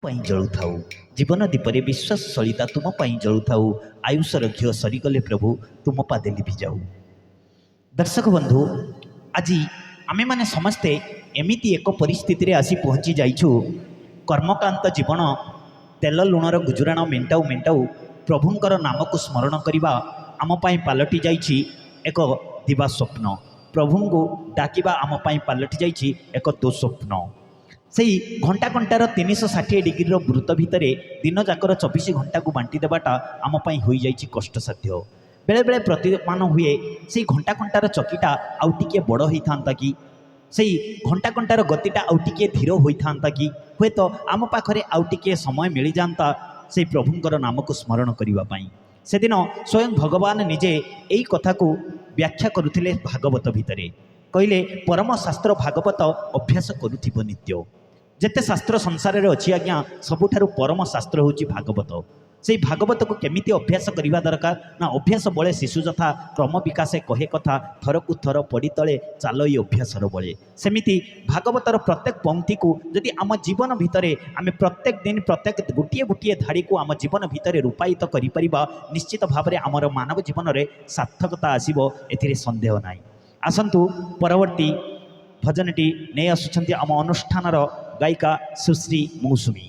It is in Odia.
ପାଇଁ ଜଳୁଥାଉ। ଜୀବନ ଦୀପରେ ବିଶ୍ୱାସ ସଳିତା ତୁମ ପାଇଁ ଜଳୁଥାଉ। ଆୟୁଷର ଘିଅ ସରିଗଲେ ପ୍ରଭୁ, ତୁମ ପାଦେ ଲିଭିଯାଉ। ଦର୍ଶକ ବନ୍ଧୁ, ଆଜି ଆମେମାନେ ସମସ୍ତେ ଏମିତି ଏକ ପରିସ୍ଥିତିରେ ଆସି ପହଞ୍ଚି ଯାଇଛୁ। କର୍ମକ୍ଳାନ୍ତ ଜୀବନ, ତେଲ ଲୁଣର ଗୁଜୁରାଣ ମେଣ୍ଟାଉ ମେଣ୍ଟାଉ ପ୍ରଭୁଙ୍କର ନାମକୁ ସ୍ମରଣ କରିବା ଆମ ପାଇଁ ପାଲଟି ଯାଇଛି ଏକ ଦିବା ସ୍ୱପ୍ନ। ପ୍ରଭୁଙ୍କୁ ଡାକିବା ଆମ ପାଇଁ ପାଲଟି ଯାଇଛି ଏକ ଦୁଃସ୍ୱପ୍ନ। ସେଇ ଘଣ୍ଟା ଘଣ୍ଟାର 360 ଡିଗ୍ରୀର ବୃତ୍ତ ଭିତରେ ଦିନଯାକର 24 ଘଣ୍ଟାକୁ ବାଣ୍ଟି ଦେବାଟା ଆମ ପାଇଁ ହୋଇଯାଇଛି କଷ୍ଟସାଧ୍ୟ। ବେଳେବେଳେ ପ୍ରତୀୟମାନ ହୁଏ, ସେଇ ଘଣ୍ଟା ଘଣ୍ଟାର ଚକିଟା ଆଉ ଟିକିଏ ବଡ଼ ହେଇଥାନ୍ତା କି, ସେଇ ଘଣ୍ଟା ଘଣ୍ଟାର ଗତିଟା ଆଉ ଟିକିଏ ଧୀର ହୋଇଥାନ୍ତା କି, ହୁଏତ ଆମ ପାଖରେ ଆଉ ଟିକିଏ ସମୟ ମିଳିଯାଆନ୍ତା ସେଇ ପ୍ରଭୁଙ୍କର ନାମକୁ ସ୍ମରଣ କରିବା ପାଇଁ। ସେଦିନ ସ୍ୱୟଂ ଭଗବାନ ନିଜେ ଏଇ କଥାକୁ ବ୍ୟାଖ୍ୟା କରୁଥିଲେ ଭାଗବତ ଭିତରେ। କହିଲେ, ପରମ ଶାସ୍ତ୍ର ଭାଗବତ ଅଭ୍ୟାସ କରୁଥିବ ନିତ୍ୟ। ଯେତେ ଶାସ୍ତ୍ର ସଂସାରରେ ଅଛି ଆଜ୍ଞା, ସବୁଠାରୁ ପରମ ଶାସ୍ତ୍ର ହେଉଛି ଭାଗବତ। ସେଇ ଭାଗବତକୁ କେମିତି ଅଭ୍ୟାସ କରିବା ଦରକାର ନା, ଅଭ୍ୟାସ ବଳେ ଶିଶୁ ଯଥା, କ୍ରମ ବିକାଶେ କହେ କଥା, ଥରକୁ ଥର ପଡ଼ି ତଳେ ଚାଲଇ ଅଭ୍ୟାସର ବଳେ। ସେମିତି ଭାଗବତର ପ୍ରତ୍ୟେକ ପଙ୍କ୍ତିକୁ ଯଦି ଆମ ଜୀବନ ଭିତରେ ଆମେ ପ୍ରତ୍ୟେକ ଦିନ ପ୍ରତ୍ୟେକ ଗୋଟିଏ ଗୋଟିଏ ଧାଡ଼ିକୁ ଆମ ଜୀବନ ଭିତରେ ରୂପାୟିତ କରିପାରିବା, ନିଶ୍ଚିତ ଭାବରେ ଆମର ମାନବ ଜୀବନରେ ସାର୍ଥକତା ଆସିବ, ଏଥିରେ ସନ୍ଦେହ ନାହିଁ। ଆସନ୍ତୁ, ପରବର୍ତ୍ତୀ ଭଜନଟି ନେଇ ଆସୁଛନ୍ତି ଆମ ଅନୁଷ୍ଠାନର ଗାୟିକା ସୁଶ୍ରୀ ମୌସୁମୀ।